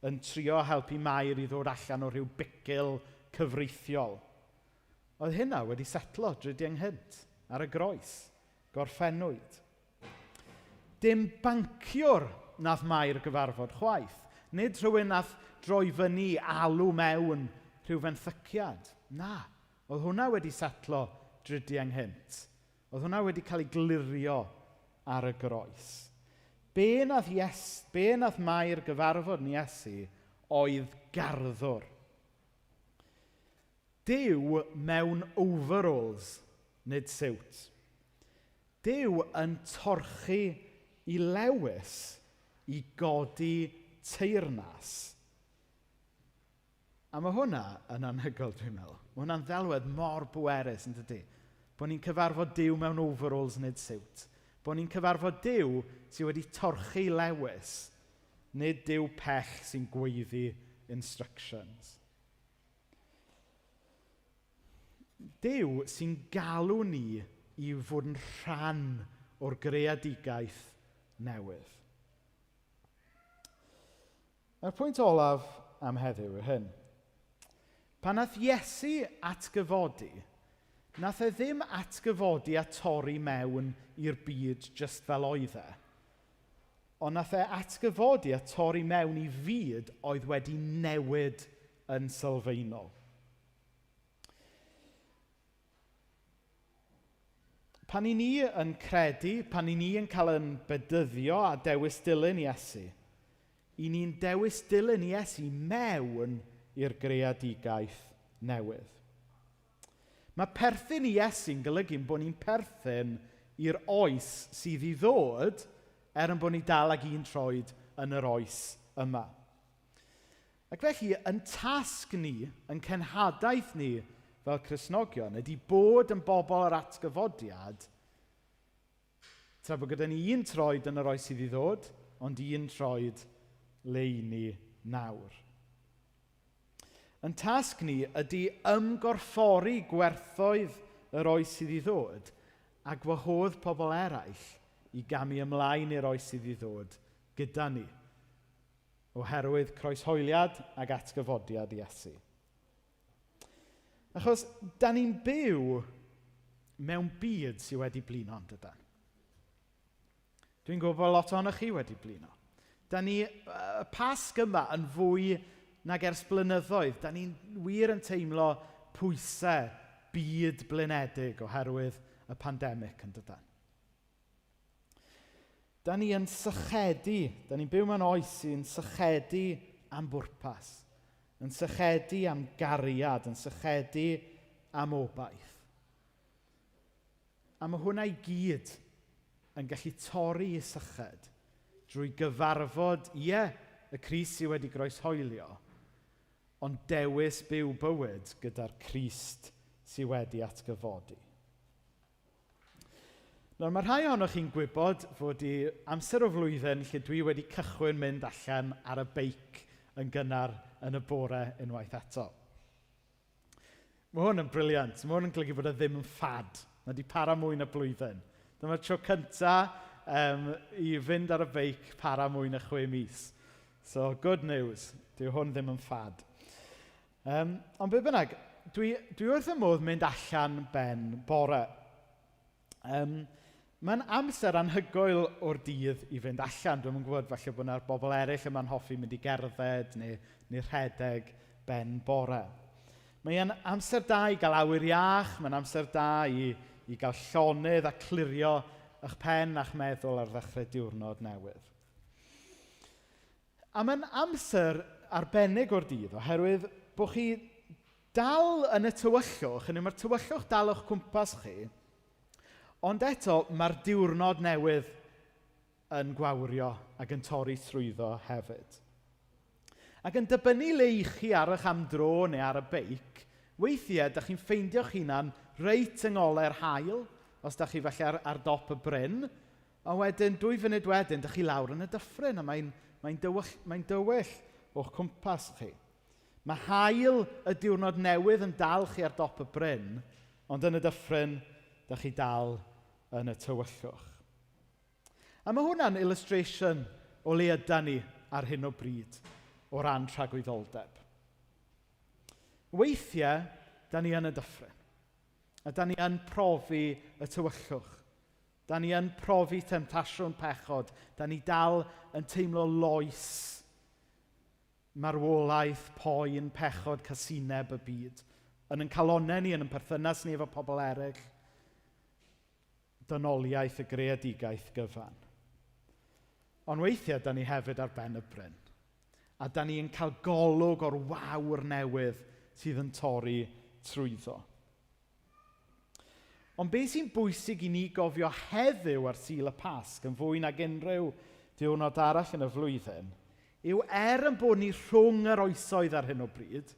yn trio helpu Mair i ddod allan o rhyw bicil cyfreithiol. Oedd hynna wedi setlo dridiau ynghynt ar y groes, gorffennwyd. Dim banciwr nath Mair gyfarfod chwaith. Nid rhywun nath droi fyny alw mewn rhyw fenthyciad. Na, oedd hwnna wedi setlo dridiau ynghynt. Oedd hwnna wedi cael ei glirio ar y groes. Be nath, Ies, be nath Mair gyfarfod yn Iesu oedd garddwr. Duw mewn overalls, nid siwt. Duw yn torchi i lewis i godi teyrnas. A mae hwnna yn anhygoel, dwi'n meddwl. Mae hwnna'n ddelwedd mor bwerus, yn dydy? Bod ni'n cyfarfod Duw mewn overalls nid siwt. Bod ni'n cyfarfod Duw sydd wedi torchi lewis, nid Duw pell sy'n gweiddi instructions. Duw sy'n galw ni i fod yn rhan o'r greadigaeth newydd. A'r pwynt olaf am heddiw yw hyn. Pan nath Iesu atgyfodi, nath e ddim atgyfodi a torri mewn i'r byd just fel oedd e. Ond nath e atgyfodi a torri mewn i fyd oedd wedi newid yn sylfaenol. Pan i ni yn credu, pan i ni yn cael yn bedyddio a dewis dilyn Iesu, i ni'n dewis dilyn Iesu mewn i'r greadigaeth newydd. Mae perthyn i Iesu'n golygu bod ni'n perthyn i'r oes sydd i ddod, er yn bod ni dal ag un troed yn yr oes yma. Ac felly, yn tasg ni, yn cenhadaeth ni fel Cristnogion, ydy bod yn bobl yr atgyfodiad, tra bod gyda ni un troed yn yr oes sydd i ddod, ond un troed le i ni nawr. Yn tasg ni ydy ymgorffori gwerthoedd yr oes sydd i ddod a gwahodd pobl eraill i gamu ymlaen i'r oes sydd i ddod gyda ni, oherwydd croeshoeliad ac atgyfodiad Iesu. Achos, da ni'n byw mewn byd sydd wedi blino, yn dydan? Dwi'n gwybod bod lot ohonoch chi wedi blino. Da ni, y Pasg yma yn fwy nag ers blynyddoedd, da ni'n wir yn teimlo pwysau byd blinedig oherwydd y pandemig, yn dydan? Da ni yn sychedu, da ni'n byw mewn oes sy'n sychedu am bwrpas, yn sychedu am gariad, yn sychedu am obaith. A mae hwnna i gyd yn gallu torri i syched drwy gyfarfod, ie, y Crist sydd wedi groeshoelio, ond dewis byw bywyd gyda'r Crist sydd wedi atgyfodi. Nawr, mae rhai ohonoch chi'n gwybod fod i amser o flwyddyn lle dwi wedi cychwyn mynd allan ar y beic yn gynnar yn y bore unwaith eto. Mae hwn yn briliant. Mae hwn yn golygu bod e ddim yn ffad. Mae wedi para mwy na blwyddyn. Dyma'r tro cyntaf um, i fynd ar y beic para mwy na chwe mis. So, good news. Dyw hwn ddim yn ffad. Um, ond be bynnag, dwi, dwi wrth y modd mynd allan ben bore. Um, Mae'n amser anhygoel o'r dydd i fynd allan. Dwi'n yn gwybod falle bod yna'r bobl eraill yma'n hoffi mynd i gerdded neu, neu rhedeg ben bore. Mae'n amser da i gael awyr iach, mae'n amser da i, i gael llonydd a clirio eich pen a'ch meddwl ar ddechrau diwrnod newydd. A mae'n amser arbennig o'r dydd oherwydd bod chi dal yn y tywyllwch, hynny mae'r tywyllwch dal o'ch cwmpas chi, ond eto mae'r diwrnod newydd yn gwawrio ac yn torri trwyddo hefyd. Ac yn dibynnu le i chi ar eich am dro neu ar y beic, weithiau da chi'n ffeindio'ch hunan reit yng ngolau'r haul, os da chi falle ar, ar dop y bryn, a wedyn, dwy funud wedyn, da chi lawr yn y dyffryn a mae'n mae dywyll, mae dywyll o'ch cwmpas chi. Mae haul y diwrnod newydd yn dal chi ar dop y bryn, ond yn y dyffryn, da chi dal yn y tywyllwch. A mae hwnna'n illustration o le yda ni ar hyn o bryd o ran tragwyddoldeb. Weithiau, da ni yn y dyffryn. A da ni yn profi y tywyllwch. Da ni yn profi temtasiwn pechod. Da ni dal yn teimlo loes marwolaeth, poen, pechod, casineb y byd. Yn yn calonau ni, yn yn perthynas ni efo pobl eraill. Dynoliaeth y greadigaeth gyfan. Ond weithiau, da ni hefyd ar ben y bryn. A da ni'n cael golwg o'r wawr newydd sydd yn torri trwyddo. Ond beth sy'n bwysig i ni gofio heddiw ar Sul y Pasg yn fwy nag unrhyw diwrnod arall yn y flwyddyn yw er yn bod ni rhwng yr oesoedd ar hyn o bryd,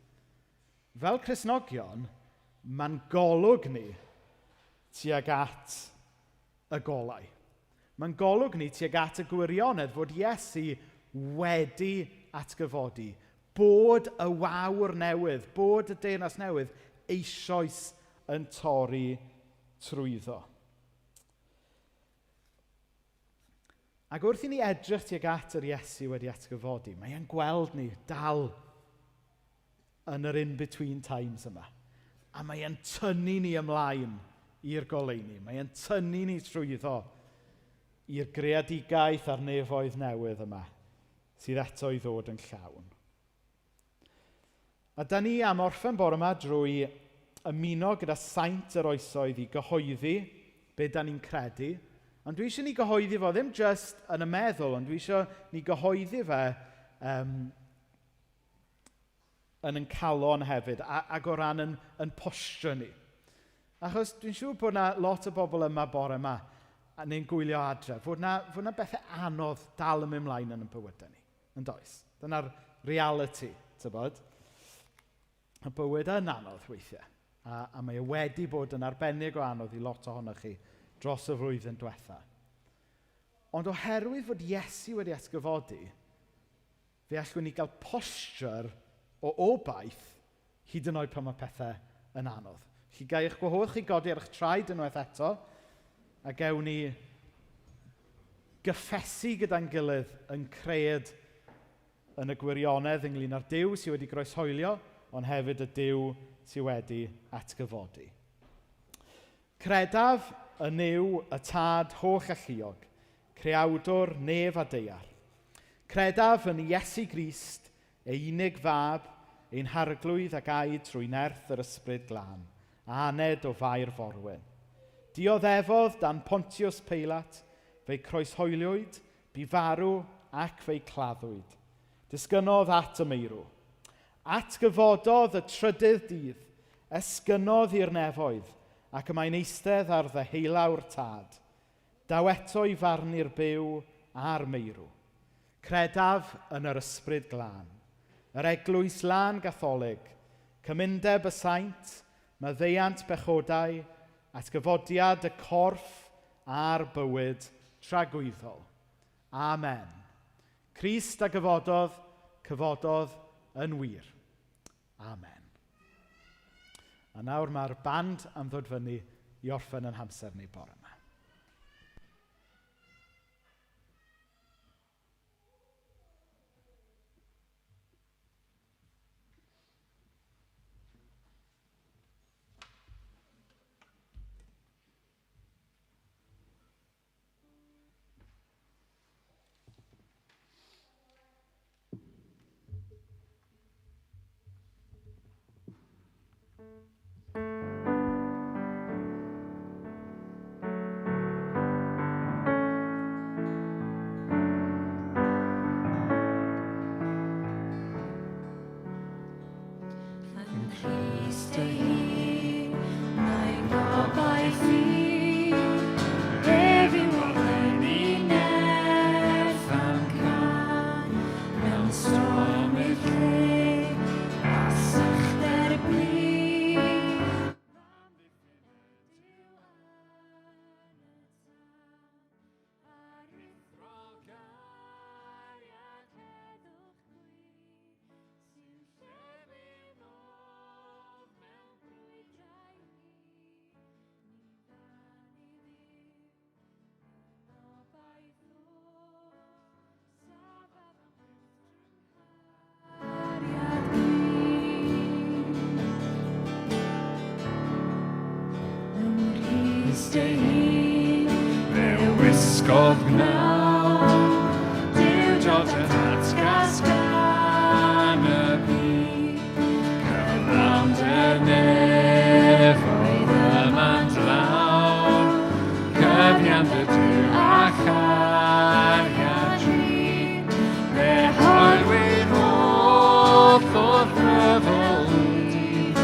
fel Cristnogion, mae'n golwg ni tuag at y golau. Mae'n golwg ni tuag at y gwirionedd fod Iesu wedi atgyfodi, bod y wawr newydd, bod y deyrnas newydd eisoes yn torri trwyddo. Ac wrth i ni edrych tuag at yr Iesu wedi atgyfodi, mae e'n gweld ni dal yn yr in-between times yma. A mae e'n tynnu ni ymlaen i'r goleuni. Mae e'n tynnu ni trwyddo i'r greadigaeth a'r nefoedd newydd yma sydd eto i ddod yn llawn. A da ni am orffen bore yma drwy ymuno gyda saint yr oesoedd i gyhoeddi be da ni'n credu. Ond dwi eisiau ni gyhoeddi fo ddim just yn y meddwl, ond dwi eisiau ni gyhoeddi fe um, yn yn calon hefyd, a, ac o ran yn, yn posture ni. Achos dwi'n siŵr bod yna lot o bobl yma bore yma, a neu'n gwylio adre, fod yna, fod yna bethau anodd dal yn mynd mlaen yn y bywydau ni. Yn does? Dyna'r reality, tybod? Y bywyd yn anodd weithiau. A, a mae e wedi bod yn arbennig o anodd i lot ohonoch chi dros y flwyddyn diwetha. Ond oherwydd fod Iesu wedi atgyfodi, fe allwn ni gael posture o obaith hyd yn oed pan mae pethau yn anodd. Chi gael eich gwahodd chi godi ar eich traed unwaith eto, a gewn ni gyffesu gyda'n gilydd yn cred yn y gwirionedd ynglyn â'r Duw sydd wedi groeshoelio, ond hefyd y Duw sydd wedi atgyfodi. Credaf y Nuw y Tad holl alluog, creawdwr nef a daear. Credaf yn Iesu Grist, ei unig fab, ein harglwydd ac aed trwy nerth yr ysbryd glân, a aned o Fair Forwyn. Dioddefodd dan Pontius Peilat, fe'i croeshoeliwyd, bu farw ac fe'i claddwyd. Disgynnodd at y meirw. Atgyfododd y trydydd dydd, esgynnodd i'r nefoedd, ac y mae'n eistedd ar ddeheulaw'r tad. Daw eto i farnu'r byw a'r meirw. Credaf yn yr ysbryd glân. yr eglwys lân gatholig, cymundeb y saint, maddeuant bechodau, atgyfodiad y corff a'r bywyd tragwyddol. Amen. Crist a gyfododd, cyfododd yn wir. Amen. A nawr mae'r band am ddod fyny i orffen yn hamser ni bore yma. Yng Nghrist ei hun, mae'n gobaith i, ef yw oleuni nerth am can, mewn storm i'r lle, a sychder blin. Crist ei hun, fe wisgodd gnawn, Duw dod yn atgas gan y byd. Cyflawnder nefoedd yma'n dlawn, cyfiawnder Duw a chariad drud. Fe hoelwyd wrth wrth ryfel dyn,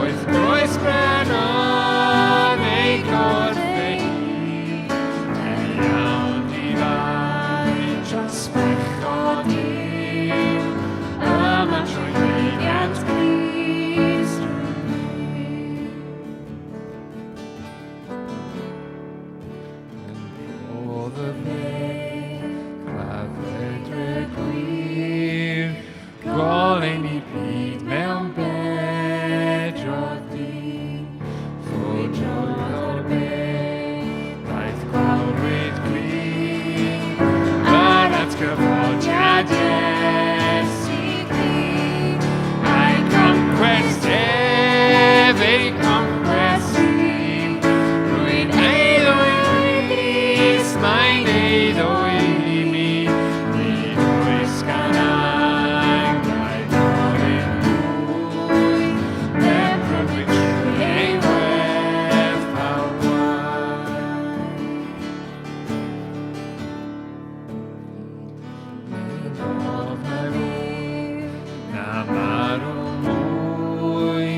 oedd groes bren yn ei gorff ei hun. Er iawn di fai dros bechod dyn, yma trwy lwyddiant Crist rwyf. Oedd y fe, clafedre gwir, goleuni byd mewn bedrodd dyn, ffwdrodd o'r bedd, daeth gwawrwyd glin, yr atgyfodiad Iesu Grist, a'i concwest ef, ei concwest i, rwy'n eiddo i Grist, mae'n eiddo i mi, nid oes gan angau golyn mwy, mewn prynwyd trwy ei werthfawr gwaed. Nid ofn na marw mwy,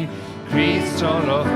Crist torrodd